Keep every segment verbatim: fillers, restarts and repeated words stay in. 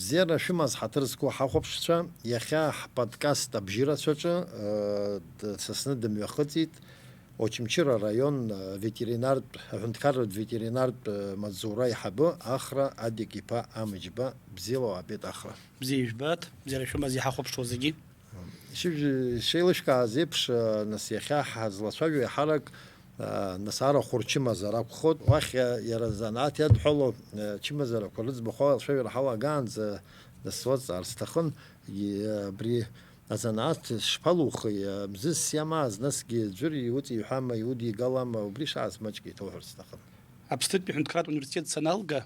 Бзиара шәымаз, ҳаҭыр зқәу ҳахәаԥшцәа, иахьа ҳподкаст абжьы рацәаҿы, э, д-, Сасны дымҩахыҵит, Очамчыра араион, э, ветеринартә, аҳәынҭқарратә ветеринартә, э, маҵзура аиҳабы Ахра Адик-иԥа Амыџьба. Бзиала уаабеит, Ахра. Бзиа ижәбааит, бзиара шәымаз иҳахәаԥшуа зегьы. Шәыжә-, шәеилышәкааз еиԥш, э, нас иахьа ҳазлацәажәо еиҳарак, э, нас арахә рчымазара акәхоит. Уахь, э, иара занааҭ иадҳәало, э, чымазарақәа рыӡбахә алацәажәара ҳалагаанӡа, нас суазҵаар сҭахын, и-, абри азанааҭ шԥалухи, э, мзызс иамаз, насгьы ӡәыр иуҵиҳәама, иудигалама, убри шааз маҷк еиҭоуҳәар сҭахын. Аԥснытәи аҳәынҭқарратә университет саналга,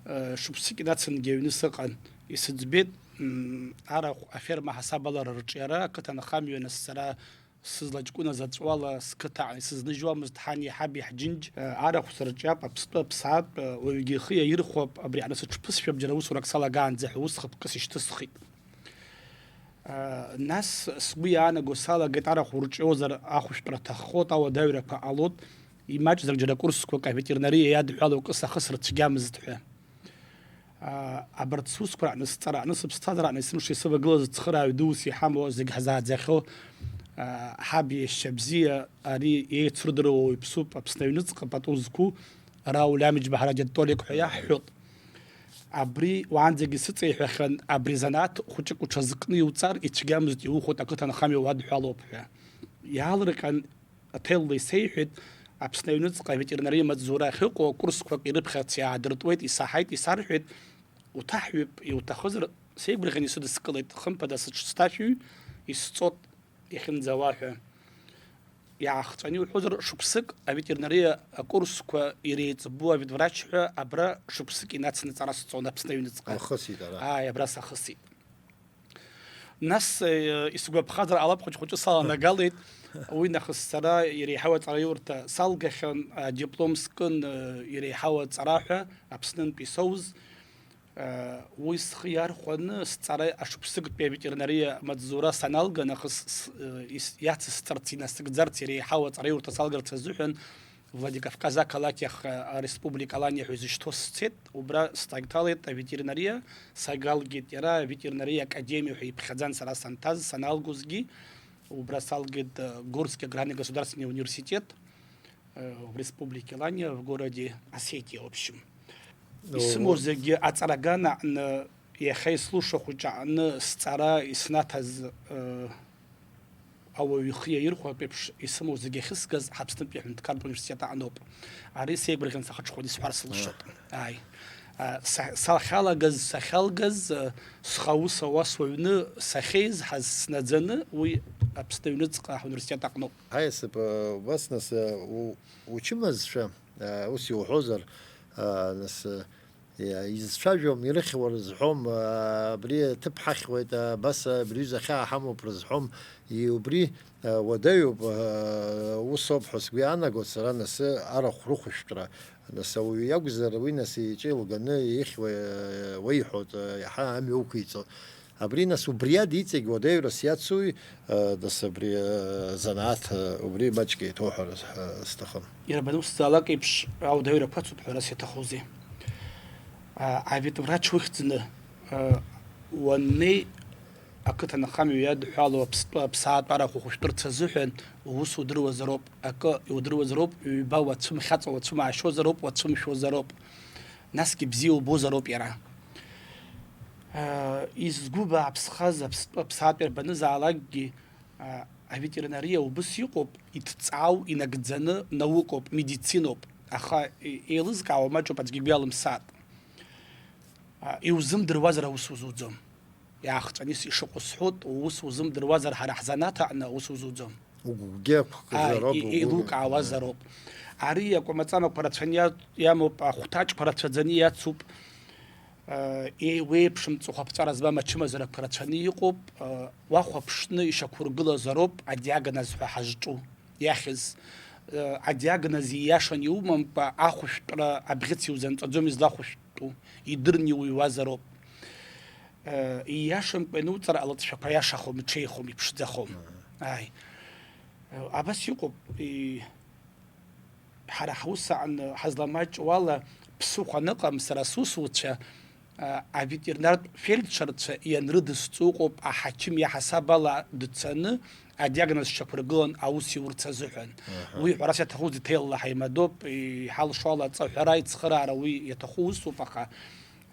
э, шықәсык инацынгьы аҩны сыҟан. Исыӡбеит, м, арахә аферма ҳасаб алара рҿиара, ақыҭанхамҩа, нас сара сызлаҷкәыназ аҵәуала сқыҭа аҟны исызныжьуамызт, ҳани ҳаби ҳџьынџь, э, арахә сырҿиап, аԥстәы аԥсаатә, э, уаҩгьы ихы иаирхәап, абри аҟны сыҽԥысшәап, џьара усурак салагаанӡа ҳәа ус хықәкыс ишьҭысхит. Нас сгәы иаанаго салагеит, арахә урҿиозар ахәышәтәра ҭаххоит, ауадаҩрақәа ҟалоит, имаҷзар џьара курсқәак аветеринариа иадҳәалоу кыс ахысра цәгьамызт ҳәа. Абарҭ сусқәа раҟны, сҵара аҟны, сыԥсҭазаара аҟны есымша исывагылаз цхырааҩ дуус иҳамоу, зегь ҳзааӡахьоу, ҳаб иашьа бзиа, ари еицырдыруа уаҩԥсуп, Аԥсны аҩныҵҟа пату зқәу Рауль Амиџьба ҳара Дед Толик ҳәа иаҳҳәоит. Абри уаанӡагьы сыҵеиҳәахьан, абри занааҭ хәыҷык уҽазкны иуҵар ицәгьамызт, иухәоит, ақыҭанхамҩа уадҳәалоуп ҳәа. Иаалырҟьан, аҭелла исеиҳәеит, Аԥсны аҩныҵҟа аветеринариа маҵзура ахьыҟоу акурсқәак ирыԥхьарц иаадыртуеит, исаҳаит, исарҳәеит, уҭаҳҩып, иуҭахызар, сеигәырӷьан исыдыскылеит, хымԥада сыҽсҭашәҩ, исҵот иахьынӡауа ҳәа. Иаахҵәаны иуҳәозар, шықәсык аветеринариа акурсқәа иреиҵбу аветврач ҳәа абра шықәсык инацны аҵара сҵон Аԥсны аҩныҵҟа. Ахысит ара. Ааи, абра сахысит. Нас, э, исгәаԥхазар ҟалап, хәыҷ-хәыҷы саланагалеит. Уи нахыс сара иреиҳау аҵараиурҭа салгахьан, адиплом скын, э, иреиҳау аҵара ҳәа Аԥснынтә исоуз. Уи схы иархәаны, сҵара ашықәсыктәи аветеринариа маҵзура саналга нахыс, с-, ис-, иацысҵарц, инасыгӡарц, иреиҳау аҵараиурҭа салгарц азыҳәан Владикавказ ақалақь ахь, ареспублика Аланиа ҳәа изышьҭоу сцеит. Убра сҭагьҭалеит аветеринариа, сагалгеит иара аветеринариа академиа ҳәа иԥхьаӡан сара санҭаз, саналгозгьы. Убра салгеит, э, Горский аграрный государственный университет. Э, в Республике Алания, в городе Осетия, в общем. Ну, исымоу вот. Зегьы аҵараган аҟны, иахьа ислуша хәыҷы аҟны сҵара иснаҭаз, э, ауаҩы ихы иаирхәартә еиԥш, исымоу зегьы ахьысгаз Аԥснытәи аҳәынҭқарратә университет аҟноуп. Ари сеигәырӷьан сахыҽхәаны исҳәар сылшоит. Ааи. А, са-, сахьалагаз, сахьалгаз, э, схы аус ауа суаҩны сахьеизҳаз снаӡаны, уи Аԥсны аҩныҵҟа ҳуниверситет аҟноуп. Ҳаиасып, э, убас нас, э, у-, учымазшәа, э, ус иуҳәозар, э, нас, э, иа-, изцәажәом, ирыхьуа рызҳәом, э, абри аҭыԥ ҳахьуеит, э, абас, э, абри аҩыза ахьаа ҳамоуп рызҳәом, и-, убри, э, уадаҩуп, э, усоуп ҳәа сгәы иаанагоит сара, нас, э, арахә рыхәышәтәра, нас ауаҩы иакәзар, уи нас иҿы илганы ихьуа, э, уеиҳәоит, э, иаҳа амҩа уқәиҵоит. Абри, нас, убри ада иҵегь уадаҩрас иацуи, э, нас, абри, э, занааҭ, э, убри маҷк еиҭоуҳәар, э, сҭахын. Иарбан усҭҵаалак еиԥш ауадаҩрақәа ацуп ҳәарас иаҭахузеи? А, авитврач ухьӡны, э, уаннеи, ақыҭанхамҩа иадҳәалоу аԥстәы, аԥсаатә арахә ухәышәтәырц азыҳәан уус удыруазароуп, акы иудыруазароуп, ҩба уацәымхьаҵәа уацәымаашьозароуп, уацәымшәозароуп. Насгьы бзиа убозароуп иара. Изгәы бааԥсхаз аԥстәы аԥсаатәи рбанызаалакгьы, а, аветеринариа убыс иҟоуп, иҭҵаау, инагӡаны наукоуп, медициноуп, аха е-, еилызкаауа маҷуп, аӡәгьы игәы иалымсааит. А, иузымдыруазар аус узуӡом. Иаахҵәаны ис-, ишыҟоу сҳәоит, уус узымдыруазар ҳара ҳзанааҭ аҟны аус узуӡом. Угәгьы ақәкызароуп, ааи, е-, угәы еилукаауазароуп. Ари акәамаҵамақәа рацәаны иа-, иамоуп, ахәҭаҷқәа рацәаӡаны иацуп. Э, еиуеиԥшым ҵыхәаԥҵәара змам ачымазарақәа рацәаны иҟоуп. Э, уахәаԥшны ишьақәургылазароуп адиагноз ҳәа ҳазҿу, иахьыз. Э, адиагноз ииашан иумамкәа, ахәышәтәра абӷьыц иузанҵәаӡом излахәышәтәу, идырны иуҩуазароуп. Э, ииашамкәа иануҵар, алҵшәақәа иашахом, иҽеихом, иԥшӡахом. Мгм. Ааи. Э, абас иҟоуп, и-, ҳара ҳус аҟны ҳазламаҷуала ԥсыхәа аныҟам, сара сусуцәа, а, аветеринартә фельдшерцәа ианрыдысҵо ыҟоуп, аҳақьым иаҳасаб ала дцаны адиагноз шьақәыргылан аус иурц азыҳәан. Аҳа. Уи ҳәарас иаҭахузеи, ҭелла ҳаимадоуп, иҳалшо ала аҵаҳәара, ицхыраара уи иаҭаху усуп, аха,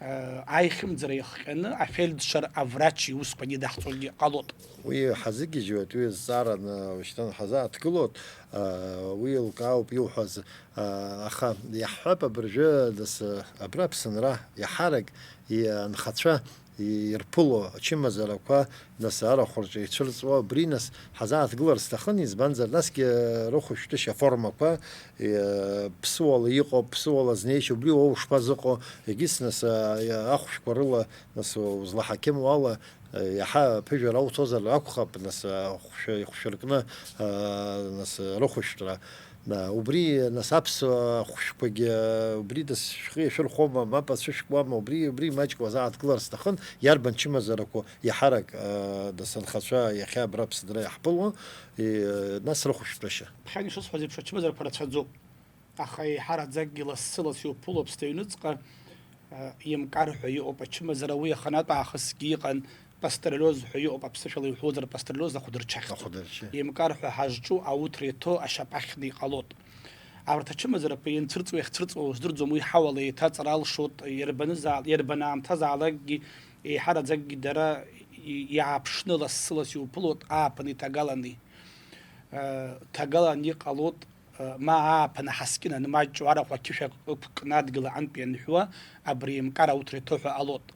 а, аихьымӡара иахҟьаны афельдшер аврач иусқәа анидаҳҵогьы ҟалоит. Уи ҳазыгьежьуеит, уи зҵаараны ушьҭан ҳазааҭгылоит, а, уи еилкаауп иуҳәаз, а, аха иаҳҳәап абыржәы, нас, а, абра Аԥсынра иаҳарак и-, анхацәа и-, ирԥыло ачымазарақәа, нас, арахә рҿы ицәырҵуа, абри, нас, ҳазааҭгылар сҭахын, избанзар, насгьы рыхәышәтәышьа аформақәа, и-, ԥсыуала иҟоу, ԥсыуала знеишьа, убри уа ушԥазыҟоу, егьыс, нас, а, ахәшәқәа рыла, нас, узлаҳақьымуа ала, иаҳа ԥыжәара уцозар акәхап, нас, ахәшәы ихәшәыркны, а, нас, рыхәышәтәра. На, убри, нас, аԥсуа хәшәқәагьы, убри, нас, шәхы иашәырхәома, мап ацәышәкуама, убри, убри маҷк уазааҭгылар сҭахын, иарбан чымазарақәоу иаҳарак, а, нас, анхацәа иахьа абра Аԥсынра иаҳԥыло, и, нас, рыхәышәтәышьа. Ԥхьан ишысҳәаз еиԥш, ачымазарақәа рацәаӡоуп. Аха еиҳараӡакгьы лассы-ласс иуԥыло аԥсҭа аҩныҵҟа, а, еимкар ҳәа иҟоуп ачымазара, уи аханатә аахысгьы иҟан, пастереллез ҳәа иҟоуп, аԥсышәала иуҳәозар, пастереллез ахәдырчахьӡуп. Ахәдырчы. Еимкар ҳәа ҳазҿу ауҭра иҭоу ашьапахьны иҟалоит. Абарҭ ачымазарақәа ианцәырҵуа иахьцәырҵуа уздырӡом, уи ҳауала еиҭаҵыр алшоит, иарбанызаал-, иарбан аамҭазаалакгьы еиҳараӡакгьы дара и-, иааԥшны лассы-ласс иуԥылоит ааԥын иҭагаланы. А, ҭагалан иҟалоит, ма ааԥын аҳаскьын анмаҷу арахә ақьышә ықәкны адгьыл аҟынтә ианҳәуа, абри еимкар ауҭра иҭоу ҳәа ҟалоит.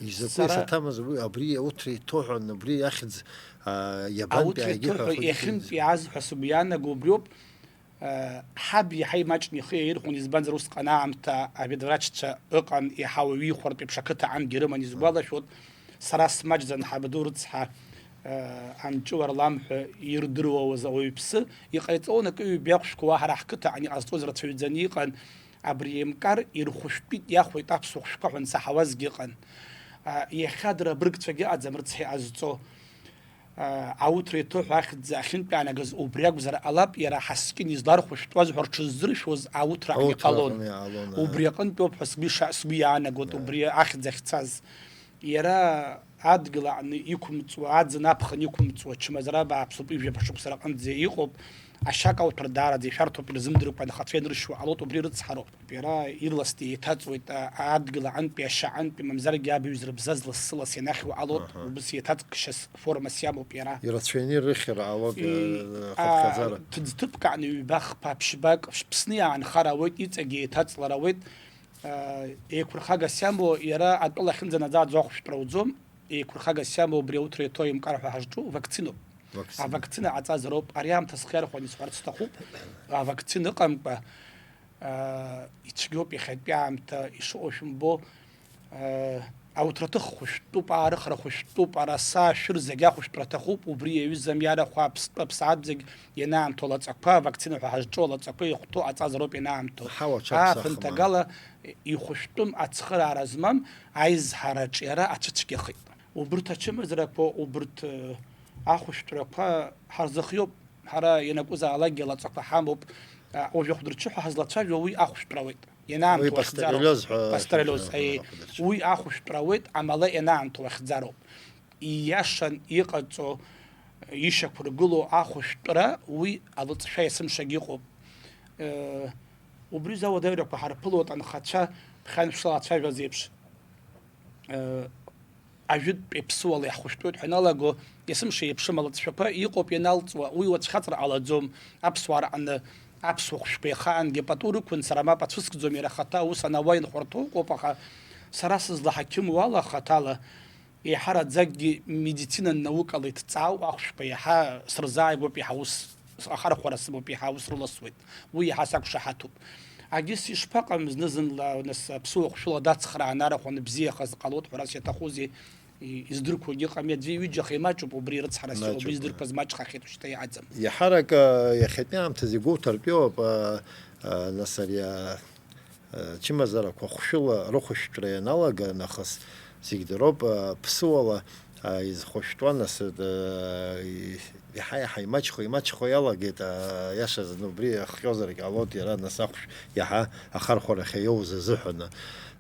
Изакәи сара саҭамыз уи, абри ауҭра иҭоу ҳәа, абри ахьӡ, а, иабантәи Ауҭра ааигеи иҭоу ҳәа ҳәа ахәыҷы иахьынтә изы- иааз ҳәа сыгәы иаанаго убриоуп, а, ҳаб иаҳа имаҷны ихы иаирхәон, избанзар усҟан аамҭа аведврачцәа ыҟан, иаҳа уаҩы ихәартә еиԥш ақыҭа ангьы рыман, исгәалашәоит. Сара смаҷӡан ҳабду рыцҳа, э, Амҷы Уарлам ҳәа ирдыруауаз ауаҩԥсы, иҟаиҵон акы-ҩба ахәшәқәа уа ҳара ҳқыҭаҟны иҟазҵоз рацәаҩӡаны иҟан, абри еимкар ирхәышәтәит, иахәеит аԥсуа хәшәқәа ҳәа ансаҳауазгьы ыҟан. А, иахьа дара абыргцәагьы ыҟаӡам рыцҳа иҟазҵо. А, ауҭра иҭоу ҳәа ахьӡ ахьынтә иаанагаз убри акәзар ҟалап, иара аҳаскьын излархәышәтәуаз ҳәа рҽыззыршәоз ауҭраҟны Ауҭраҟны иҟалон. Иҟалон, аиеи. Убри аҟынтәоуп ҳәа сгәы иша-, сгәы иаанагоит, Иа. Убри ахьӡ ахьцаз. Иара адгьыл аҟны иқәымҵуа, аӡын аԥхын иқәымҵуа чмазара бааԥсуп, ҩажәа шықәса рҟынӡа иҟоуп, ашьакауҭәара даараӡа ишәарҭоуп, ирзымдыркәа анхацәа ианыршьуа ҟалоит, убри рыцҳароуп. Иара ирласны еиҭаҵуеит, а-, адгьыл аҟынтәи, ашьа аҟынтәи, мамзаргьы абаҩза рыбзазла лассы-ласс ианахьуа ҟалоит, Аҳа. Убыс еиҭаҵкшьас формас иамоуп иара. Ирацәаҩны ирыхьыр ҟалоит, И-, э, а, хыԥхьаӡара. Ҭыӡ-ҭыԥк аҟны ҩба-хԥа ԥшьбак Ԥсны иаанхар ауеит, иҵегьы еиҭаҵлар ауеит. Еиқәырхагас иамоу иара атәыла ахьынӡанаӡааӡо ахәшәтәра ауӡом, еиқәырхагас иамоу убри ауҭра иҭоу еимкар ҳәа ҳазҿу вакциноуп. Вакцина. Авакцина ҟаҵазароуп, ари аамҭа схы иархәаны исҳәарц сҭахуп, авакцина ыҟамкәа, аа, ицәгьоуп иахьатәи аамҭа ишыҟоу шәымбо, аа, ауҭраҭых хәышәтәуп, аарыхра хәышәтәуп, араса, ашәыр зегь ахәышәтәра аҭахуп, убри иаҩызам иарахә аԥстәы аԥсаатә зегь ианаамҭоу алаҵақәа, авакцина ҳәа ҳазҿу алаҵақәа ихәҭоу аҵазароуп ианаамҭоу. Ҳауа аҽаԥсахма. Ааԥынтә агала ихәышәтәым ацхыраара змам аизҳараҿ иара ацәыцәгьахеит. Убырҭ ачымазарақәа, убырҭ, э, ахәышәтәрақәа ҳарзыхиоуп. Ҳара ианакәызаалакгьы алаҵақәа ҳамоуп. А, уажә ахәдырчы ҳәа ҳазлацәажәо уи ахәшәтәра ауеит. Ианаамҭоу Уи ахьӡароуп. Пастереллез ҳәа Пастереллез, ахәшәтәра, аи, ахәдырчы. Уи ахәшәтәра ауеит, амала ианаамҭоу ахьӡароуп. Ииашан иҟаҵо, ишьақәыргылоу ахәышәтәра уи алыҵшәа есымшагь иҟоуп. Э, убри рзы ауадаҩрақәа ҳарԥылоит анхацәа ԥхьан шәлацәажәаз еиԥш. Э, ажәытәтәи ԥсыуала иаҳхәышәтәуеит ҳәа ианалаго, есымша еиԥшым алыҵшәақәа иҟоуп ианалҵуа, уи уацәхьаҵыр ҟалаӡом, аԥсуаа рҟны аԥсуа хәшәқәа ихаангьы пату рықәын, сара мап ацәыскӡом, иара ахаҭа аус анауа инхәарҭоу ыҟоуп, аха сара сызлаҳақьыму ала, хаҭала, еиҳараӡакгьы медицина наукала иҭҵаау ахәшәқәа иаҳа сырзааигәоуп, иаҳа ус ахархәара сымоуп, иаҳа ус рыласуеит. Уи иаҳа сақәшаҳаҭуп. Агьыс ишԥаҟам зны-зынла, нас, аԥсуа хәшәыла дацхрааны арахә аныбзиахаз ҟалоит ҳәа рас иаҭахузеи? И-, издырқәогьы ыҟами, аӡәи ҩыџьа аха имаҷуп убри рыцҳарас иҟоу, Маҷуп, убри издырқәаз маҷхахьеит, шьҭа иҟаӡам. Иаҳарак, а, иахьатәи аамҭазы игәоуҭартәиоуп, а, а, нас ари, а, Ачымазарақәа хәшәыла рыхәышәтәра ианалага нахыс, зегь дыроуп, а, ԥсыуала, а, изхәышәтәуа, нас, а, и-, иаҳа-иаҳа имаҷхо, имаҷхо иалагеит, а, иашазы, ну, убри ахҟьозаргь ҟалоит иара, нас ахәшә иаҳа ахархәарахь иоуз азыҳәаны.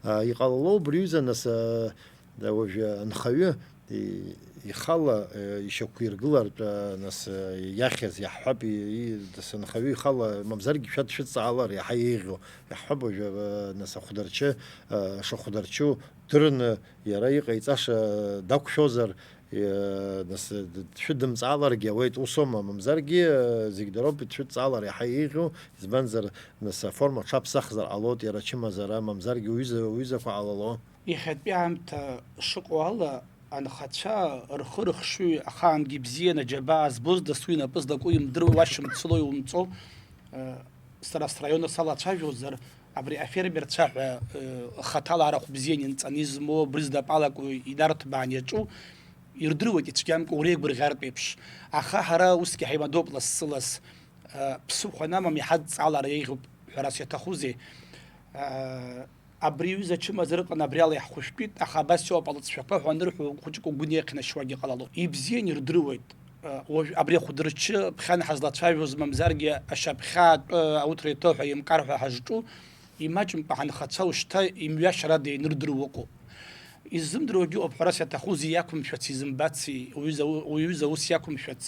Иҟалало убри аҩыза, нас, уажәы анхаҩы ихала ишьақәиргылартә, нас, иахьаз иаҳҳәап, нас анхаҩы ихала, мамзаргьы шәа дшәыдҵаалар иаҳа еиӷьу, иаҳҳәап, уажәы, нас, ахәдарчы шахәдарчу дырны, иара иҟаиҵаша дақәшәозар, нас, дшәыдымҵааларгьы ауеит, усоума? Мамзаргьы, зегь дароуп, дшәыдҵаалар иаҳа еиӷьу, избанзар, нас, аформа аҽаԥсахзар ҟалоит, иара ачымазара, мамзаргьы уҩыза, уҩызақәа ҟалало. Иахьатәи аамҭа шыҟоу ала, анхацәа рхы-рыхшыҩ ахаангьы ибзианы аџьабаа збоз дасу инапы злаку имдыруа, уашьцыло иумҵо, сара сраион салацәажәозар, абри афермерцәа ҳәа, хаҭала арахә бзианы инҵаны измоу, абри знапы алаку инарҭбаан иаҿу, ирдыруеит ицәгьамкәа уреигәырӷьартә еиԥш. Аха ҳара усгьы ҳаимадоуп лассы-ласс. Ԥсыхәа анамам иҳадҵаалар еиӷьуп, ҳәарас иаҭахузеи? Абри аҩыза ачымазара ыҟан, абри ала иаҳхәышәтәит, аха абас иоуп алыҵшәақәа ҳәа анырҳәо, хәыҷык угәы инеихьнашьуагьы ҟалало. Ибзиан ирдыруеит. Уажә абри ахәдырчы ԥхьан ҳазлацәажәоз, мамзаргьы ашьаԥхьаатәы ауҭра иҭоу ҳәа имкар ҳәа ҳазҿу, имаҷымкәа ҳанхацәа ушьҭа имҩашьарада инырдыруа ыҟоуп. Иззымдыруагьы ыҟоуп, ҳәарас иаҭахузеи, иақәымшәаци, изымбаци, уҩыза, уҩыза ус иақәымшәац.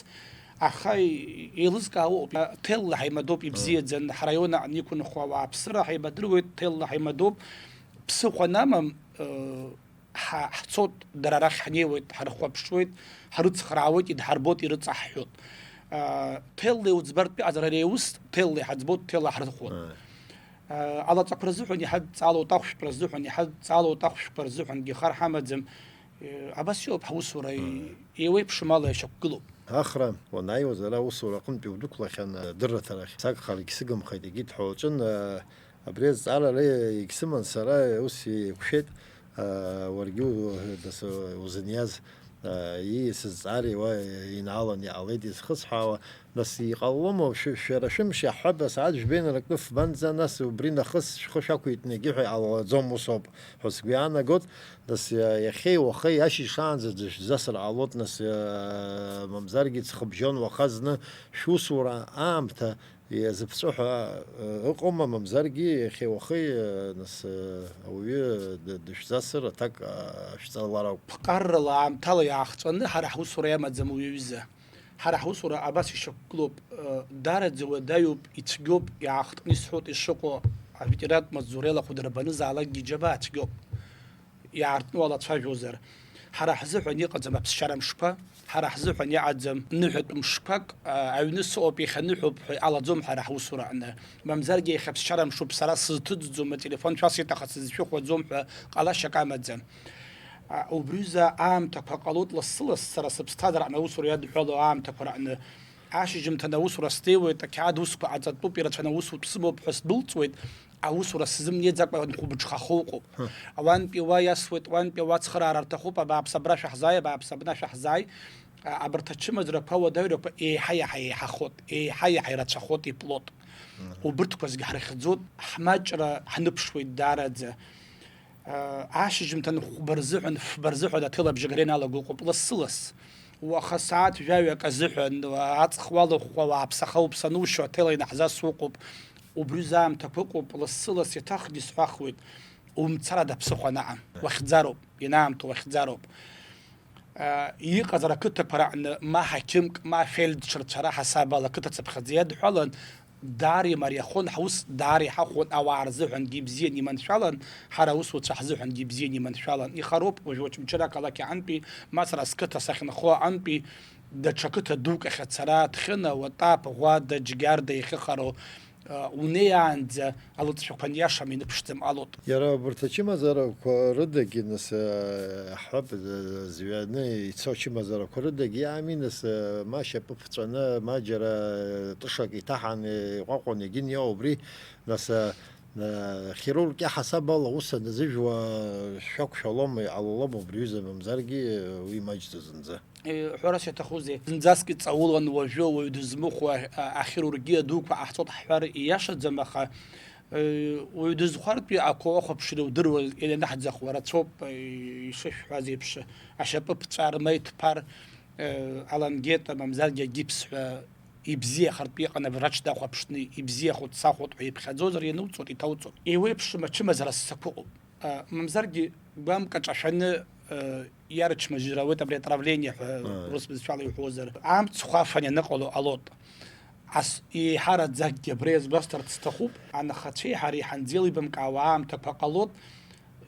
Аха еилызкаауа ыҟоуп, ҭелла ҳаимадоуп, ибзиаӡан, ҳраион аҟны иқәынхо ауааԥсыра ҳаибадыруеит, ҭелла ҳаимадоуп, ԥсыхәа анамам, ҳа-, ҳцоит, дара рахь ҳнеиуеит, ҳрыхәаԥшуеит, ҳрыцхраауеит, идҳарбоит, ирыҵаҳҳәоит. Ҭелла иуӡбартә иҟазар ари аус, ҭелла иҳаӡбоит, ҭелла ҳрыхәоит. Алаҵақәа рзыҳәан иҳадҵаалоу, ахәшәтәра рзыҳәан иҳадҵаалоу, ахәшәқәа рзыҳәангьы хар ҳамаӡам. Абас иоуп ҳусура, еиуеиԥшым ала ишьақәгылоуп. Ахра уанааиуаз, ара аусура аҟынтә иудәықәлахьан, адырраҭарахь сагхаргь сыгымхеит, егьит ҳәа уаҿын. Абри азҵаара ара егьсыман сара, ус еиқәшәеит, уаргьы у-, дас-, узыниаз, ии, сызҵаари уа инаалан иҟалеит изхысҳәаауа, нас иҟалома, шәы-, шәара шәымш иаҳҳәап, асааҭ жәбеинракны фбанӡа, нас убри нахыс шәхы шәақәиҭны егьи ҳәа иҟалаӡом, усоуп ҳәа сгәы иаанагоит, нас иа-, иахьеи уахеи ашьыжь шаанӡа дышәзасыр ҟалоит, нас, мамзаргьы ҵхыбжьон уаха зны шәусура аамҭа иазыԥҵәо ҳәа, ы, ыҟоума, мамзаргьы иахьеи уахеи, ы, нас, ы, ауаҩы д-, дышәзасыр аҭак, ы, шәҵалар ауп. Ԥҟаррала аамҭала иаахҵәаны ҳара ҳусура иамаӡам уи аҩыза. Ҳара ҳусура абас ишьақәгылоуп, ы, даараӡа уадаҩуп, ицәгьоуп, иаахтны исҳәоит ишыҟоу, аветерантә маҵзура иалахәу дырбанызаалакгьы иџьабаа цәгьоуп. Иаартны уалацәажәозар, ҳара ҳзыҳәан иҟаӡам аԥсшьара мшқәа, ҳара ҳзыҳәан иҟаӡам ныҳәатә мшқәак, а, аҩны сыҟоуп, иахьа ныҳәоуп ҳәа иҟалаӡом ҳара ҳусура аҟны. Мамзаргьы иахьа ԥсшьара мшуп, сара сызҭыҵӡом, ателефон шәасҳәеит, аха сызшәыхәаӡом ҳәа ҟалашьак амаӡам. А, убриазы аамҭақәа ҟалоит лассы-ласс сара сыԥсҭазаараҟны аусура иадҳәалоу аамҭақәа рҟны. Ашьыжьымҭан аусура снеиуеит, ақьаад усқәа ҟаҵатәуп, ирацәаны аусутә сымоуп ҳәа сдәылҵуеит, аусура сзымнеиӡакәа нхәыбыҽхахо ыҟоуп. Ҳы. Уантәи уа иасуеит, уантәи уа ацхыраара рҭахуп, абааԥс абра шәаҳзааи, абааԥс абна шәаҳзааи. А, абарҭ ачымазарақәа, ауадаҩрақәа еиҳа-еиҳа еиҳахоит, еиҳа-еиҳа ирацәахоит, иплот. Мгм. Убырҭқәа зегьы ҳрыхьӡоит, ҳмаҷра ҳныԥшуеит даараӡа. Ашьыжьымҭан хәба рзыҳәан, фба рзыҳәан аҭел абжьагара ианалаго ыҟоуп лассы-ласс. Уаха сааҭ жәаҩак азыҳәан, аҵх уалахәхәа, уааԥсаха уԥсанушьо аҭел ианаҳзасуа ыҟоуп. Убри аамҭақәа ыҟоуп, лассы-ласс иаҭахгьы сҳәахуеит, умцарада аԥсыхәа анаҟа. Уахьӡароуп, ианаамҭоу уахьӡароуп. Иҟазар ақыҭақәа раҟны ма ҳақьымк, ма фельдшерцәа раҳасабала ақыҭа цыԥхьаӡа иадҳәалан, даара имариахон ҳус, даара иҳахәон, ауаа рзыҳәангьы ибзиан иманшәалан, ҳара аусуцәа ҳзыҳәангьы ибзиан иманшәалан. Ихароуп, уажә Очамчыра ақалақь аҟынтәи, ма сара сқыҭа сахьынхо аҟынтәи, даҽа қыҭа дук ахь ацара, Ҭхьына, Уатап, Ӷәада, Џьгьарда иахьыхароу, унеиаанӡа алыҵшәақәа аниашам, иныԥшӡам ҟалоит. Иара убарҭ ачымазарақәа рыдагьы, нас, ҳҳәап, зҩаны ицо ачымазарақәа рыдагьы иаами, нас, ма шьапы ԥҵәаны, ма џьара тышак иҭаҳан, иҟәаҟәан егьин иоу убри, нас, хирург иаҳасаб ала ус аназыжәуа шәақәшәалома, иҟалалома убри аҩыза, мамзаргьы уи маҷӡоуп зынӡа. Ҳәарас иаҭахузеи, зынӡаск иҵаулан уажәы ауаҩы дызмыхәо ахирургиа дуқәа ҟаҳҵоит ҳҳәар ииашаӡам, аха уаҩы дызхәартәи ақәа уахәаԥшыр иудыруа ианаҳӡахуа рацәоуп, ишышәҳәаз еиԥш, ашьапы ԥҵәар, ма иҭԥар, алангета, мамзаргьы агипс ҳәа ибзиахартә иҟан, аврач дахәаԥшны, ибзиахоит, сахәоит ҳәа иԥхьаӡозар, иануҵоит, иҭауҵоит. Еиуеиԥшым ачымазара ссақәа ыҟоуп. А, мамзаргьы гәамк аҿашәаны, а, иарчмазаҩыр ауеит абри отравление ҳәа, ааи, урыс бызшәала иуҳәозар. Амцхә афан ианыҟало ҟалоит. Ас еиҳараӡакгьы абра иазгәасҭарц сҭахуп, анхацәеи ҳареи ҳанӡеилибамкаауа аамҭақәа ҟалоит.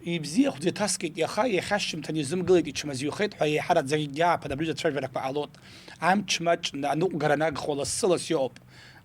Ибзиахәӡа иҭаскит иаха, иахьа ашьжьымҭан изымгылеит, ичмазаҩхеит ҳәа еиҳараӡакгьы ааԥын абри рацәажәарақәа ҟалоит. Амч маҷны аныҟәгара анагхо лассы-ласс иҟоуп.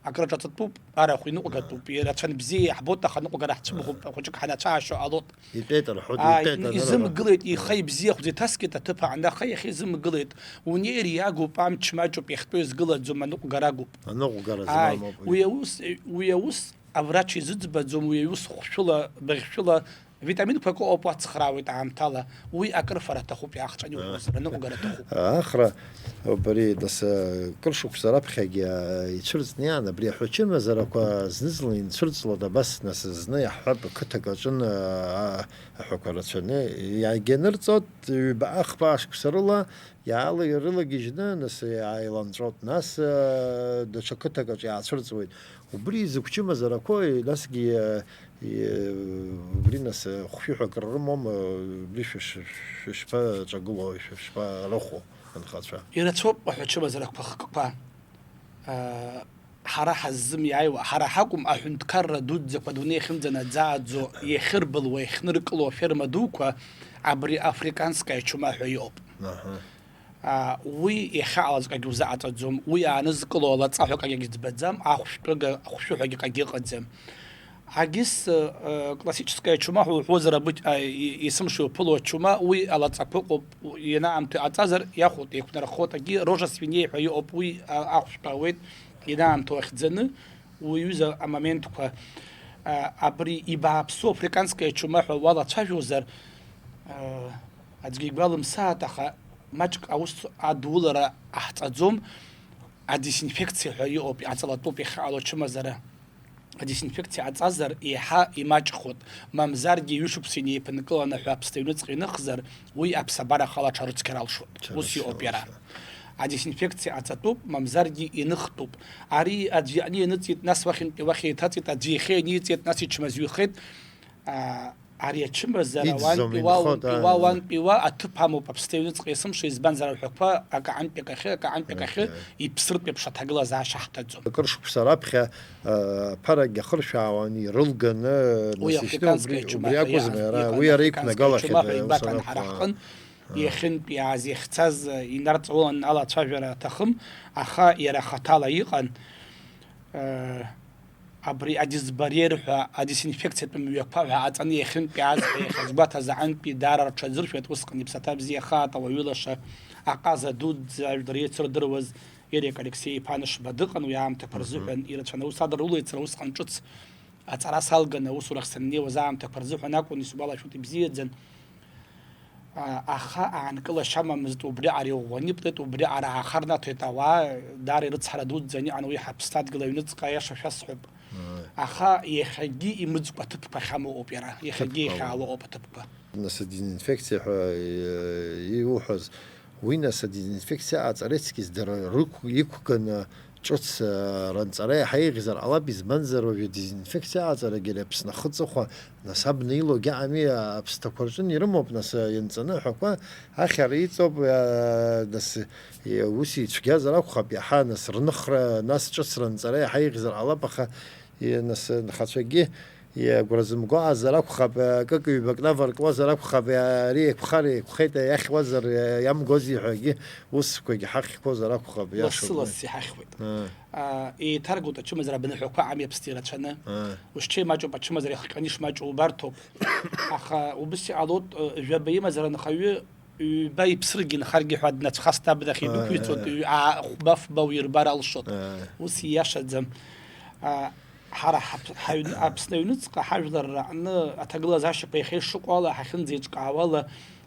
Акры ҿаҵатәуп, арахә иныҟәгатәуп, ирацәан бзиа иаҳбоит, аха аныҟәгара ҳцәымӷуп, хәыҷык ҳанацәаашьо ҟалоит. Итәеит рҳәоит, ааи, итәеит анырҳәа. Изымгылеит, ихы ибзиахәӡа иҭаскит аҭыԥ аҟны, аха иахьа изымгылеит. Унеир иагуп, амч маҷуп, иахьтәоу изгылаӡом, аныҟәгара агуп. Аныҟәгара, ааи, змам ауп, уи аус, уи аус аврач изыӡбаӡом, уи аус хәшәыла, быӷьшәыла, витаминқәак ыҟоуп, уацхраауеит аамҭала. Уи акрыфара аҭахуп, иаахҵәаны, аа, иуҳәозар, аныҟәгара аҭахуп. Ахра, убри, нас, кыр шықәса раԥхьагьы, а, ицәырҵны иаан, абри аҳәачымазарақәа зны-зынла инцәырҵлоит, абас, нас, зны иаҳҳәап, қыҭак аҿын, а, аҳәақәа рацәаны, иагьанырҵоит, ҩба-ахԥа ашықәса рыла, иаала-, ирылагьежьны, нас, иааиланҵәоит, нас, а, даҽа қыҭак аҿы иаацәырҵуеит. Убри изықәчымазарақәои, насгьы, а, и-, убри, нас, а, хәшәыҳәа акры рымоума, убри шәыш-, шәышԥаҿагылои, шәышԥарыхәо, анхацәа? Ирацәоуп аҳәачымазарақәа хкқәа. А, ҳара ҳаззымиааиуа, ҳара ҳакәым аҳәынҭқарра дуӡӡақәа адунеи ахьынӡанаӡааӡо, иахьырбылуа, иахьныркыло аферма дуқәа, абри африканская чума ҳәа иҟоуп. Аҳа. А, уи иахьаҟалаз акгьы узаҟаҵаӡом, уи аанызкыло алаҵа ҳәа акгьы ӡбаӡам, ахәшәтәыга, ахәшәы ҳәагьы акгьы ыҟаӡам. Агьыс, э, классическая чума ҳәа уҳәозар, абыкь-, а, и-, есымша иуԥыло ачума, уи алаҵақәа ыҟоуп, ианаамҭоу иҟаҵазар, иахәоит, еиқәнархоит, агьи рожа свиней ҳәа иҟоуп, уи, а, ахәшәтә ауеит, ианаамҭоу ахьӡаны, уи аҩыза амоментқәа, а, абри ибааԥсу африканская чума ҳәа уалацәажәозар, а, аӡәгьы игәалымсааит, аха маҷк аус адулара ҟаҳҵаӡом, адезинфекциа ҳәа иҟоуп, иҟаҵалатәуп иахьаҟало ачымазара. Адезинфекциа ҟаҵазар, еиҳа имаҷхоит, мамзаргьы ҩышықәса инеиԥынкыланы ҳәа аԥсҭа аҩныҵҟа иныхзар, уи аԥсабара ахала аҽарыцқьар алшоит. Ус иҟоуп иара. Адезинфекциа ҟаҵатәуп, мамзаргьы иныхтәуп. Ари аӡәы иаҟны ианыҵит, нас уахьынтәи уахь еиҭаҵит, аӡәы ихы ианиҵеит, нас иҽмазҩхеит. А, ари ачымазара иӡӡом, уантәи уа, инхоит, унтәи уа, ааи, уантәи уа аҭыԥ амоуп аԥсҭа аҩныҵҟа есымша, избанзар, аҳәақәа акаҟантәи акахьы, акаҟантәи акахьы, ааи, иԥсыртә еиԥш аҭагылазаашьа ҳҭаӡом. Акыр шықәса раԥхьа, а, аԥарагь ахыршәаауан, ирылганы, уи нас, ишьҭоу африканская убри, чума убри ҳәа акәызма иа-, иара, иҟан, уи ара африканская иқәнагала чума ҳәа ахьыӡ-, игәаҭан ус ҳара анакәха. Ҳҟын, ааи, иахьынтәи иааз иахьцаз, инарҵаулан алацәажәара аҭахым, аха иара хаҭала иҟан, а, Абри адисбарьер ҳәа, адисинфекциатә мҩақәа ҳәа аҵаны иахьынтәи азҳәа иахьазгәаҭаз аҟынтәи даара рҽазыршәеит, усҟан иԥсаҭа бзиахааит ауаҩы лаша, аҟаза дуӡӡа ажәлар еицырдыруаз Ерик Алексеи-иԥа Анышба дыҟан уи аамҭақәа рзыҳәан, ирацәаны аус адырулеицара усҟан ҿыц аҵара салганы аусурахь саннеиуаз аамҭақәа рзыҳәан акәын, исгәалашәоит ибзиаӡан. А, аха аанкылашьа амамызт, убри ари ӷәӷәаны иԥҵәеит, убри ари аахарнаҭоит, ауаа даара ирыцҳара дуӡӡаны иҟан уи ҳаԥсадгьыл аҩныҵҟа, аиаша шәасҳәап. Ааи. Аха иахьагьы имыӡкәа аҭыԥқәа ахьамоу ыҟоуп иара, иахьагьы ҭыԥқәа иахьаало ыҟоуп аҭыԥқәа. Нас адезинфекциа ҳәа, э, иуҳәаз, уи нас адезинфекциа аҵара ицқьаз дара рықә-, иқәганы ҿыц, э, ранҵара иаҳа еиӷьзар ҟалап, избанзар уажәы адезинфекциа аҵарагьы ари Аԥсны ахы аҵыхәа Нас абна илоугьы аҟами, аԥсҭақәа рҿын ирымоуп, нас, ианҵаны аҳәақәа ахьара иҵоуп, а, нас, и, ус ицәгьазар акәхап, иаҳа, нас, рныхра, нас, ҿыцра нҵара иаҳа еиӷьзар ҟалап, аха, и, нас, нхацәагьы, и, агәра зымго аазар акәхап, а, акык-ҩбак наваркуазар акәхап, а, ари еиқәхар еиқәхеит, иахьуазар, а, иамгози ҳәагьы усқәагьы ҳахьқәозар акәхап, иашоуп. Лассы-ласс иҳахьуеит. А. А, еиҭаргоит ачымазара абныҳәақәа амҩаԥсҭа ирацәаны. Аа. Ушьҭа имаҷуп, ачымазара иахҟьаны ишмаҷу убарҭоуп. Аха убыс иҟалоит, ы, жәаба имазар анхаҩы, ҩба иԥсыргьы нхаргьы ҳәа днацәхасны абнахь, аа, идәықәиҵоит, аа, ҩ-, аа, хәба-фба уирбар алшоит. Аа. Ус ииашаӡам. А, ҳара ҳаԥ-, ҳаҩн-, Аԥсны аҩныҵҟа ҳажәларра аҟны аҭагылазаашьақәа иахьа ишыҟоу ала, ҳахьынӡеиҿкаауа ала,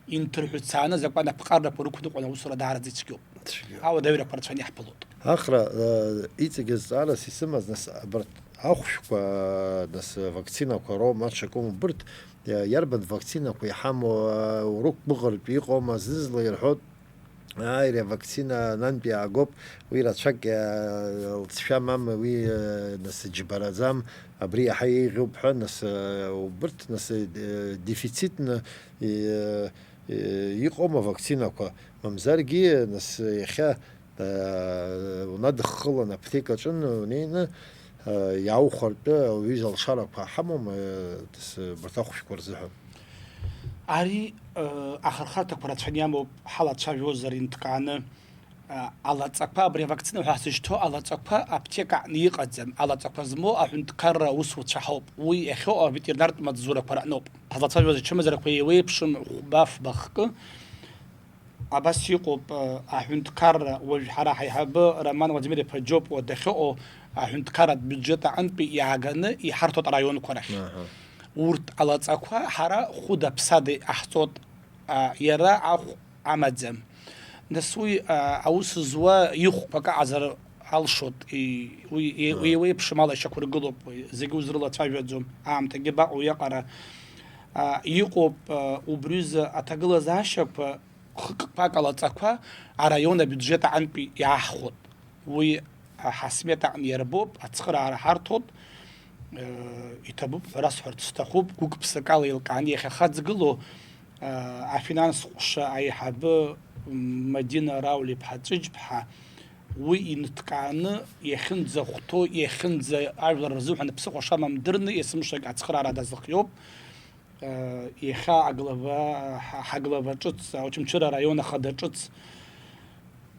инҭырҳәцааны азакәан аԥҟарақәа рықәныҟәон аусура даараӡа ицәгьоуп. Цәгьоуп. Ауадаҩрақәа рацәаны иаҳԥылоит. Ахра, э, иҵегьы азҵаарас исымаз, нас, абарҭ ахәшәқәа, нас, вакцинақәа роума, ҽакым, убырҭ, э, иарбан вакцинақәа иҳамоу, э, урықәгәыӷыртә иҟоума, зны-зынла ирҳәоит, Ааи, ари авакцина анантә иаагоуп, уи рацәак, э, лҵшәа амам, уи, э, нас џьбараӡам, абри иаҳа еиӷьуп ҳәа, нас, э, убырҭ, нас, э, дефицитны, э, э, иҟоума авакцинақәа? Мамзаргьы, нас, иахьа, э, унадыххылан аԥҭека аҿы унеины, э, иааухәартәы ауаҩы залшарақәа ҳамоума, э, нас, абарҭ ахәшәқәа рзыҳәан? Ари, э, ахырхарҭақәа рацәаны иамоуп, ҳалацәажәозар инҭкааны. Э, алаҵақәа, абри авакцина ҳәа ҳзышьҭоу алаҵақәа аԥҭека аҟны иҟаӡам. Алаҵақәа змоу аҳәынҭқарра аусуцәа ҳауп. Уи иахьыҟоу аветеринартә маҵзурақәа рҟноуп. Ҳазлацәажәоз ачымазарақәа еиуеиԥшым хәба-фба хкы. Абас иҟоуп, э, аҳәынҭқарра, уажә ҳара ҳаиҳабы Роман Владимир-иԥа Џьопуа дахьыҟоу аҳәынҭқарратә биуџьет аҟынтәи иааганы иҳарҭоит араионқәа рахь. Аҳа. Урҭ алаҵақәа ҳара хәыда-ԥсада иҟаҳҵоит, а, иара ахә амаӡам. Нас уи, а, аус зуа ихәқәак аҟазар алшоит, и-, уи, и-, Аҳа. Еиуеиԥшым ала ишьақәыргылоуп, уи зегьы узрылацәажәаӡом, аамҭагьы абаҟоу уиаҟара. А, иҟоуп, а, убриазы аҭагылазаашьақәа хықәак алаҵақәа араион абиуџьет аҟынтәи иааҳхәоит. Уи аҳасмет аҟны иарбоуп, ацхыраара ҳарҭоит, э, иҭабуп ҳәа расҳәарц сҭахуп, гәык-ԥсык ала еилкааны иахьахаҵгылоу, э, афинанс ҟәша аиҳабы Мадина Рауль-иԥҳа Ҵәыџьԥҳа, уи инҭкааны иахьынӡахәҭоу, иахьынӡа ажәлар рзыҳәан ԥсыхәа шамам дырны, есымшагь ацхыраара дазыхиоуп. Э, иахьа аглава, ҳа-, ҳаглава ҿыц, Очамчыра араион ахада ҿыц,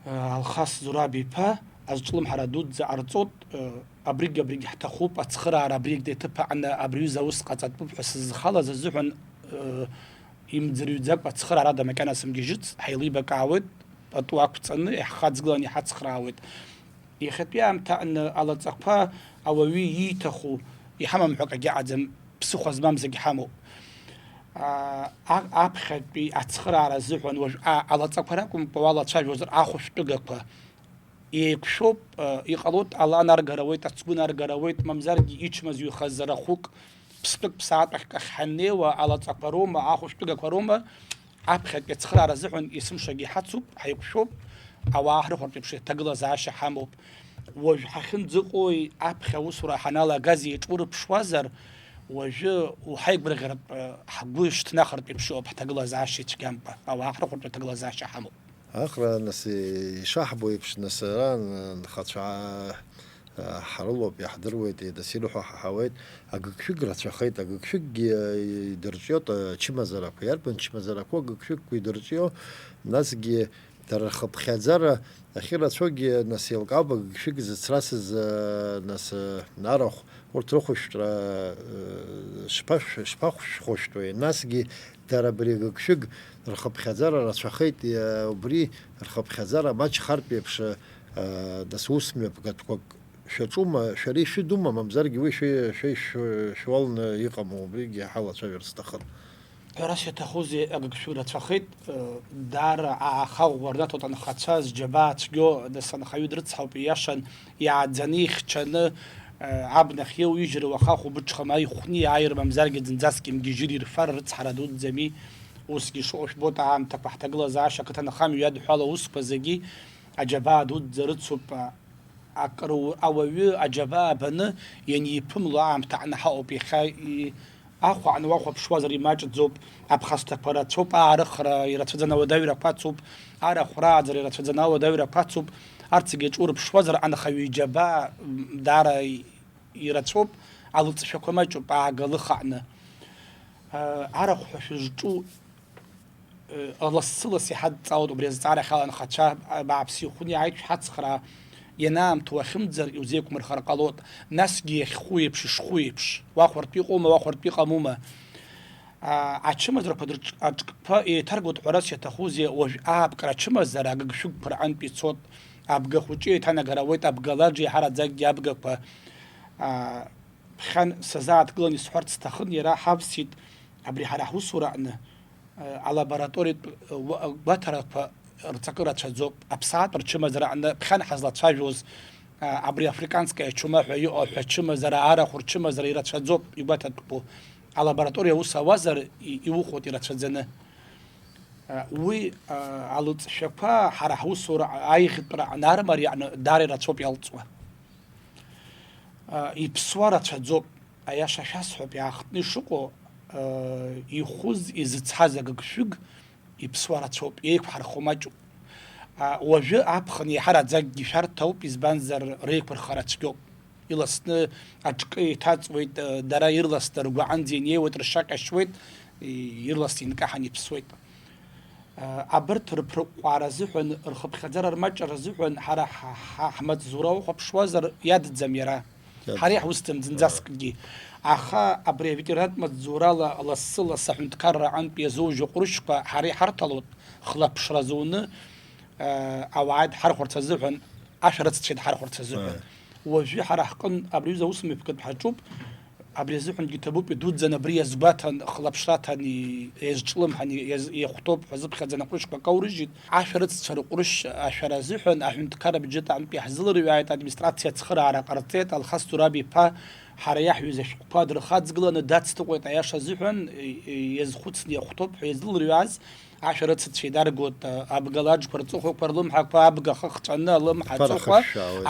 э, Алхас Зураб-иԥа азҿлымҳара дуӡӡа ҟарҵоит, э, абригь, абригь ҳҭахуп, ацхыраара абри агьҭа иҭыԥ аҟны абри аҩыза аус ҟаҵатәуп ҳәа сызхалаз азыҳәан, э, имӡырҩӡакәа ацхыраара ада макьана сымгьежьыц, ҳаилибакаауеит, пату ақәҵаны иаҳхаҵгыланы иҳацхраауеит. Иахьатәи аамҭа аҟны алаҵақәа ауаҩы ииҭаху иҳамам ҳәа акагьы ыҟаӡам, ԥсыхәа змам зегь ҳамоуп. Аа, а-, аԥхьатәи ацхыраара азыҳәан уажә, а-, алаҵақәа ракәымкәа уалацәажәозар ахәышәтәыгақәа еиқәшәоуп, а, иҟалоит, ала наргара ауеит, ацгәы наргара ауеит, мамзаргьы ичмазаҩхаз рахәык ԥстәык ԥсаатәахьк ахь ҳаннеиуа алаҵақәа роума, ахәышәтәыгақәа роума, аԥхьатәи ацхыраара азыҳәан есымшагьы иҳацуп, ҳаиқәшәоуп, ауаа ҳрыхәартә еиԥш аҭагылазаашьа ҳамоуп. Уажә ҳахьынӡаҟоуи аԥхьа аусура ҳаналагази еиҿурԥшуазар, уажәы уҳаигәырӷьартә, ҳгәы шьҭнахыртә еиԥш иҟоуп ҳҭагылазаашьа ицәгьамкәа, ауаа ҳрыхәартә аҭагылазаашьа ҳамоуп. Ахра, нас, ишаҳбо еиԥш, нас, ара нхацәа, а, ҳрылоуп, иаҳдыруеит, нас ирҳәо ҳаҳауеит. Агыгшәыг рацәахеит, агыгшәыггьы идырҿиоит ачымазарақәа. Иарбан чымазарақәоу агыгшәыгқәа идырҿио, насгьы дара рхыԥхьаӡара ахьырацәоугьы, нас, еилкаауп, агыгшәыг зыцрасыз, а, нас, а, арахә, урҭ рыхәышәтәра, а, шԥашә-, шԥахәшәхәышәтәуеи? Насгьы дара абри агыгшәыг рхыԥхьаӡара рацәахеит, иа-, убри рхыԥхьаӡара маҷхартә еиԥш, а, нас ус мҩаԥгатәқәак шәаҿума, шәара ишәыдума, мамзаргьы уи шәи-, шәи-, шәуалны иҟаму, убригьы ҳалацәажәарц сҭахын. Ҳәарас иаҭахузеи, агыгшәыг рацәахеит, э, даара аахаӷәӷәа рнаҭоит анхацәа, зџьабаа цәгьоу, нас анхаҩы дрыцҳауп, ииашан, иааӡаны, ихьчаны, э, абнахь иоуижьыр, уаха хәыбыҽха ма ихәны иааир, мамзаргьы зынӡаск имгьежьыр ирфар рыцҳара дуӡӡами? Усгьы ишыҟоу жәбоит, аамҭақәа ҳҭагылазаашьа ақыҭанхамҩа иадҳәало аусқәа зегьы аџьабаа дуӡӡа рыцуп, а, акру-, ауаҩы аџьабаа баны ианиԥымло аамҭа аҟны ҳаҟоуп иахьа, и-, ахәа аҟны уахәаԥшуазар имаҷӡоуп, аԥхасҭақәа рацәоуп, аарыхра ирацәаӡаны ауадаҩрақәа ацуп, арахә рааӡара ирацәаӡаны ауадаҩрақәа ацуп, арҭ зегьы аҿы урыԥшуазар, анхаҩы иџьабаа, м, даара и-, ирацәоуп, алыҵшәақәа маҷуп, аагалыхаҟны. Э, арахә ҳәа шәызҿу, э, лассы-ласс иҳадҵаауеит убри азҵаарахьала анхацәа, а, бааԥс ихәны иааит шәҳацхраа, ианаамҭоу ахьымӡар иузеиқәмырхар ҟалоит, насгьы иахьхәу еиԥш, ишхәу еиԥш, уахәартә иҟоума, уахәартә иҟамума? А, ачымазарақәа дырҿ-, аҿкқәа еиҭаргоит ҳәарас иаҭахузеи, уажә ааԥкра ачымазара агыгшәыгқәа рҟынтә ицоит, абга хәыҷы еиҭанагара ауеит, абга лаџ еиҳараӡакгьы абгақәа, а, ԥхьан сазааҭгылан исҳәарц сҭахын, иара ҳавсит, абри ҳара ҳусура аҟны, э, алабораториатә, э, уа-, гәаҭарақәа рҵакы рацәаӡоуп. Аԥсаатә рчымазара аҟны ԥхьан ҳазлацәажәоз, а, абри африканская чума ҳәа иҟоу ҳәа чымазара, арахә рчымазара ирацәаӡоуп, игәаҭатәқәоу. Алабораториа аус ауазар, и-, иухәоит ирацәаӡаны. Уи алыҵшәақәа ҳара ҳусура аиӷьтәра анармариааны даара ирацәоуп иалҵуа. Иԥсуа рацәаӡоуп, аиаша шәасҳәап, иаахтны ишыҟоу, ихәыз, изыцҳаз агыгшәыг иԥсуа рацәоуп, еиқәҳархо маҷуп. Уажәы аԥхын еиҳараӡакгьы шәарҭоуп, избанзар реиқәырхара цәгьоуп. Иласны аҿкы иҭаҵуеит, дара ирласны ргәаанӡа инеиуеит, ршьа ҟьашьуеит, ирласны инкаҳан иԥсуеит. Абарҭ рыԥрыҟәҟәаара азыҳәан, рхыԥхьаӡара рмаҷра азыҳәан ҳара ҳа-, ҳа-, ҳмаҵзура ухәаԥшуазар, иадӡам иара. Иадӡам. Ҳара иаҳусӡам зынӡаскгьы. Аха абри аветерантә маҵзурала лассы-лассы аҳәынҭқарра аҟынтә иазужьу ҟәрышьқәа ҳара иҳарҭалоит, хылаԥшра зуны, ауаа дҳархәарц азыҳәан, ашәарыццәа дҳархәарц азыҳәан. Уажәы ҳара ҳҟын абри аҩыза аусмҩаԥгатә ҳаҿуп, абри азыҳәангьы иҭабуп, идуӡӡан абри иазгәаҭан, хылаԥшраҭан, и-, иазҿлымҳан, иаз-, иахәҭоуп ҳәа зыԥхьаӡа аҟәрышьқәа акаурыжьит. Ашәарыццәа рҟәрышь ашәара азыҳәан аҳәынҭқар абиуџьет аҟынтә иаҳзылырҩааит, администрациа ацхыраара ҟарҵеит, Алхас Зураб иԥа ҳара иаҳҩыз ашәҟәқәа дырхаҵгыланы дацҭыҟәеит, аиаша азыҳәан, и-, и-, иазхәыцны иахәҭоуп ҳәа иазылырҩааз. Ашәарыцацәа идаргоит, а, абгалаџқәа рҵыхәақәа рлымҳақәа, абга хыхҵәаны алымҳа аҵыхәа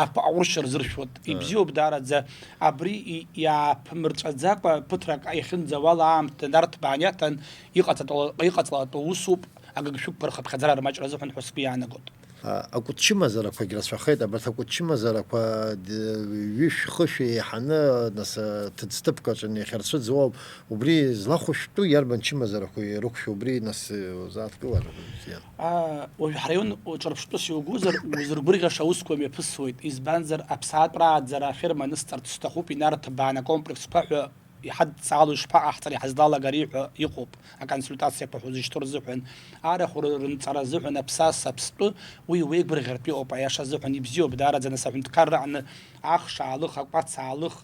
аԥ-, аҟәрышь рзыршәуеит. Ибзиоуп даараӡа. Абри и-, иааԥмырҵәаӡакәа ԥыҭрак иахьынӡауала аамҭа нарҭбаан иаҭан, иҟаҵатәала-, иҟаҵалатәу усуп, агыгшәыгқәа рхыԥхьаӡара рмаҷра азыҳәан ҳәа сгәы иаанагоит. А, акәытчымазарақәагь рацәахеит, абарҭ акәытчымазарақәа д-, ҩышә-хышә еиҳаны, нас, а, ҭыӡҭыԥк аҿы иахьырцәыӡуа ауп. Убри злахәышәтәу иарбан чымазарақәоу ирықәшәо, убри нас, э, узааҭгылар бзиан. А, уажә ҳраион ҿырԥштәыс иугозар, узыргәырӷьаша аусқәа мҩаԥысуеит, избанзар, аԥсаатә рааӡара аферма анысҵарц сҭахуп, инарҭбаан акомплексқәа ҳәа иҳадҵаало ишԥаҟаҳҵари, иҳазлалагари ҳәа иҟоуп, аконсультациақәа ҳәа узышьҭоу рзыҳәан. Арахә рынҵара азыҳәан аԥсаса аԥстәы, уи уеигәырӷьартә иҟоуп, аиаша азыҳәан ибзиоуп, даараӡа, нас аҳәынҭқарра аҟны ахш аалых, акәац аалых,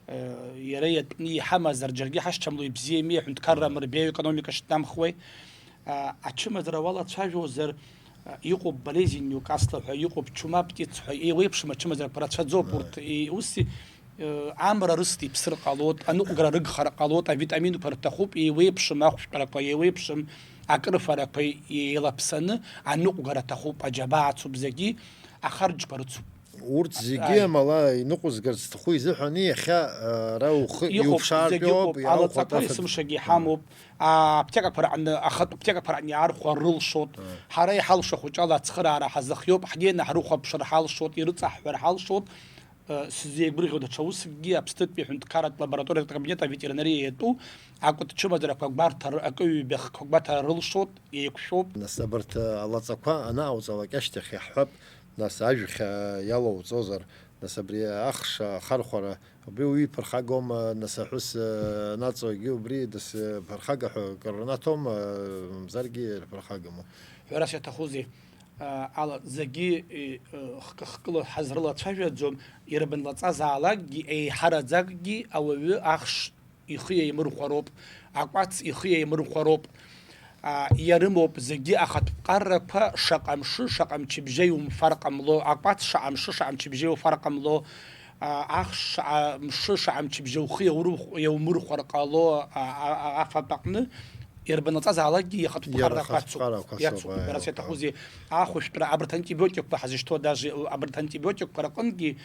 Э, иара иатәны иҳамазар, џьаргьы ҳашьҭамло ибзиами, аҳәынҭқарра амырбеио економика шьҭнамхуеи. А, ачымазара уалацәажәозар, а, иҟоуп Болезин Ньукасла ҳәа, иҟоуп Чума Птиц ҳәа, еиуеиԥшым ачымазарақәа рацәаӡоуп урҭ. Е, ус, э, амра рыст иԥсыр ҟалоит, аныҟәгара рыгхар ҟалоит, авитаминқәа рҭахуп, еиуеиԥшым ахәшәтәрақәа, еиуеиԥшым акрыфарақәа еилаԥсаны аныҟәгара аҭахуп, аџьабаа ацуп зегьы, ахарџьқәа рыцуп. Урҭ зегьы амала иныҟәызгарц зҭаху изыҳәаны иахьа, а, ара ухы Иҟоуп, иуԥшаартә зегь иоуп, иҟоуп, иаухәа алаҵақәа аҭаф-, есымшагьы иҳамоуп, аԥҭекақәа раҟны, ахатә ԥҭекақәа раҟны иаархәар рылшоит. Ҳара иҳалшо хәыҷала ацхыраара ҳазыхиоуп, ҳнеины ҳрыхәаԥшыр ҳалшоит, ирыҵаҳҳәар ҳалшоит. Э, сзеигәырӷьо даҽа усыкгьы Аԥснытәи аҳәынҭқарратә лабораториатә кабинет аветеринариа иатәу акәытчымазарақәа гәарҭар, акы-ҩба хқәа гәаҭара рылшоит, еиқәшәоуп. Нас абарҭ, э, алаҵақәа анааоҵалак ашьҭахь иаҳҳәап, нас ажәхьа иалоуҵозар, нас абри ахш ахархәара, убри уи иԥырхагоума, нас аҳәыс, э, анаҵоигьы убри дысԥырхага ҳәа акыр рнаҭома, э, мамзаргьы ирԥырхагаму? Ҳәарас иаҭахузеи, э, ала зегьы, э, э, хкы-хкыла ҳазрылацәажәаӡом, ирбанлаҵазаалакгьы, еиҳараӡакгьы ауаҩы ахш ихы иаимырхәароуп, акәац ихы иаимырхәароуп. А, иарымоуп зегьы ахатә ԥҟаррақәа, шаҟа мшы, шаҟа мчыбжьа иумфар ҟамло, акәац шаҟа мшы, шаҟа мчыбжьа иуфар ҟамло, а, ахш шаҟа мшы, шаҟа мчыбжьа ухы иаурыхә-, иаумырхәар ҟало, а, а, а, афатә аҟны ирбанлаҵазаалакгьы иахатә Иара ԥҟаррақәа ахатә ацуп. Ԥҟарақәа ацуп, Иацуп, иара иара иацуп. Иаҭахузеи? Ахәышәтәра, абарҭ антибиотикқәа ҳазышьҭоу, даже абарҭ антибиотикқәа рҟынгьы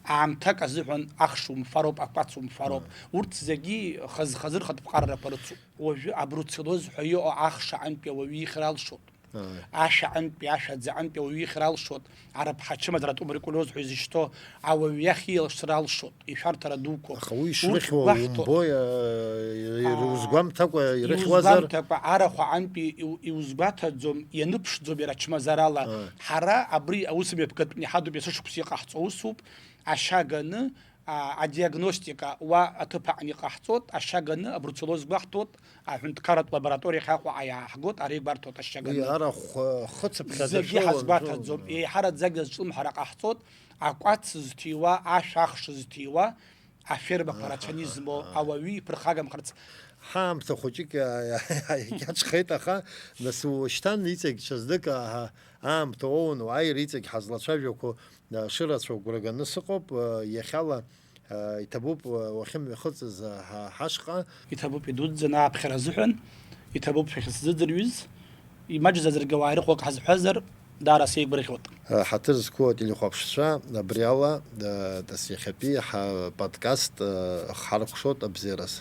аамҭак азыҳәан ахш умфароуп, акәац умфароуп. Урҭ зегьы хаз-хазы рхатә ԥҟаррақәа рыцуп. Уажәы абруцеллоз ҳәа иҟоу ахш аҟынтәи ауаҩы ихьыр алшоит. Ааи. Ашә аҟынтәи, ашә аӡы аҟынтәи ауаҩы ихьыр алшоит. Арыԥҳа ачымазара атуберкулиоз ҳәа изышьҭоу ауаҩы иахь иалшар алшоит. Ишәарҭара дуқәоуп. Аха уи Урҭ ишрыхьуа гәаҳҭо-, умбои, а, Аа, узгәамҭакәа ирыхьуазар? Иузгәамҭакәа, арахә аҟынтәи иу-, иузгәаҭаӡом, ианыԥшӡом иара ачмазарала. Ааи. Ҳара абри аусмҩаԥгатәны иҳадуп есышықәса иҟаҳҵо усуп, ашьа ганы, а, адиагностика уа аҭыԥ аҟны иҟаҳҵоит, ашьа ганы абруцеллоз гәаҳҭоит, аҳәынҭқарратә лабораториахь Аҟәаҟа иааҳгоит, ара игәарҭоит ашьа Уи ганы. Арахә, э, хыцыԥхьаӡа Зегьы шоуа, ҳазгәаҭаӡом, шоуа. Еиҳараӡак азҿлымҳара ҟаҳҵоит, акәац зҭиуа, ашә ахш зҭиуа, афермақәа Аҳа, рацәаны измоу, аҳа. Ауаҩы иԥырхагамхарц. Ҳаамҭа хәыҷык иа-, иа-, иа-, иаҿхеит, аха нас ушьҭан иҵегь ҽазнык, аҳа, аамҭа уоуан, уааир иҵегь ҳазлацәажәақәо, а, шырацәоу агәра ганы сыҟоуп, а, иахьала, а, иҭабуп, а, уахьымҩахыҵыз, а, ҳа-, ҳашҟа. Иҭабуп идуӡӡаны ааԥхьара азыҳәан, иҭабуп шәахьысзыӡырҩыз, Имаҷӡазаргьы ауаа ирыхәо акы ҳазҳәазар, даара сеигәырӷьоит. Ҳаҭыр зқәу ателехәаԥшцәа, абри ала, э, нас иахьатәи ҳподкаст, э, ҳаркәшоит абзиараз.